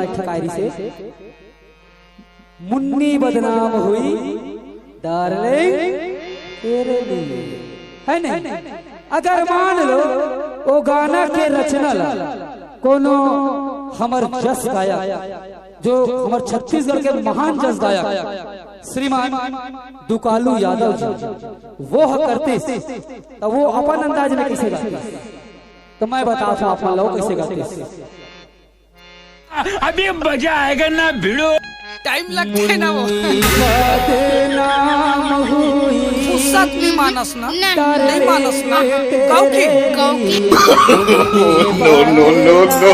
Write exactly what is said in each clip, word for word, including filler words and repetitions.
एक ठा कायरी से, मुन्नी बदनाम हुई डार्लिंग तेरे लिए, है नहीं? अगर मान लो वो गाना के रचना ला कोनो हमर जस गायक, जो हमर छत्तीसगढ़ के महान जस गायक श्रीमान दुकालू यादव जी वो ह करतिस, त वो अपन अंदाज में कइसे गातिस? त मैं बताथंव आप मन ला वो कइसे गातिस। अभी मजा आएगा ना भिड़ो। टाइम लगथे ना वो। फुर्सत नहीं मानस ना, नहीं मानस ना। गाँव की। गाँव की। No, no, no, no।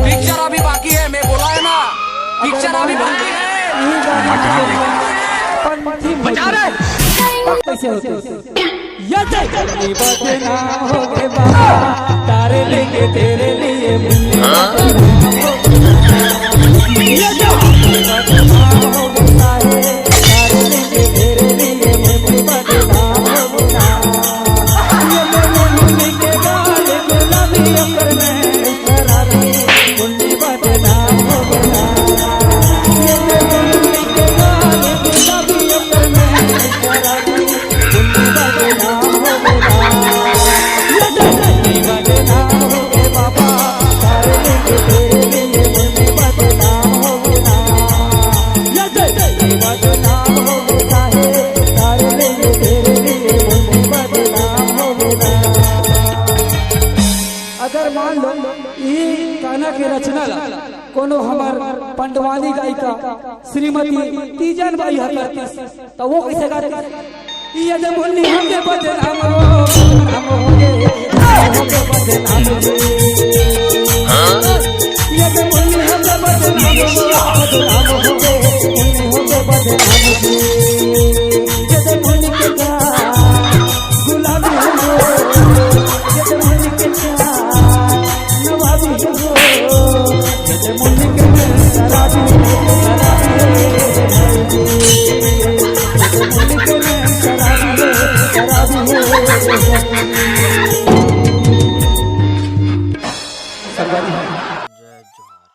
Picture अभी बाकी है, मैं बोला है ना, पिक्चर अभी बाकी है। बचा रहे। कैसे होते हैं? ये देख। बदनाम हो गए बाबा, तारे लेके तेरे लिए मुन्नी। ये देख। बदनाम हो गए सारे, तारे लेके तेरे लिए मुन्नी बदनाम हो गया। ये तो मुन्नी के गाल गुलाबी अम्बर में अगर मान लो, ई गाना के रचना ला कोनो हमर पंडवानी गायिका श्रीमती तीजन बाई ह करतिस, त वो कइसे गातिस? ये दे मुन्नी हमके बदनाम हो, बदनाम हो गे, हमके बदनाम हो गे। ये दे मुन्नी हमके बदनाम हो, बदनाम हो गे, मुन्नी हमके बदनाम हो गे। ये दे मुन्नी के गाल गुलाबी हो, ये दे मुन्नी के गाल नवाबी हो, ये दे मुन्नी के शराबी हो, शराबी हो, ये दे मुन्नी के शराबी हो, शराबी हो। संगवारी हो। जय जोहार।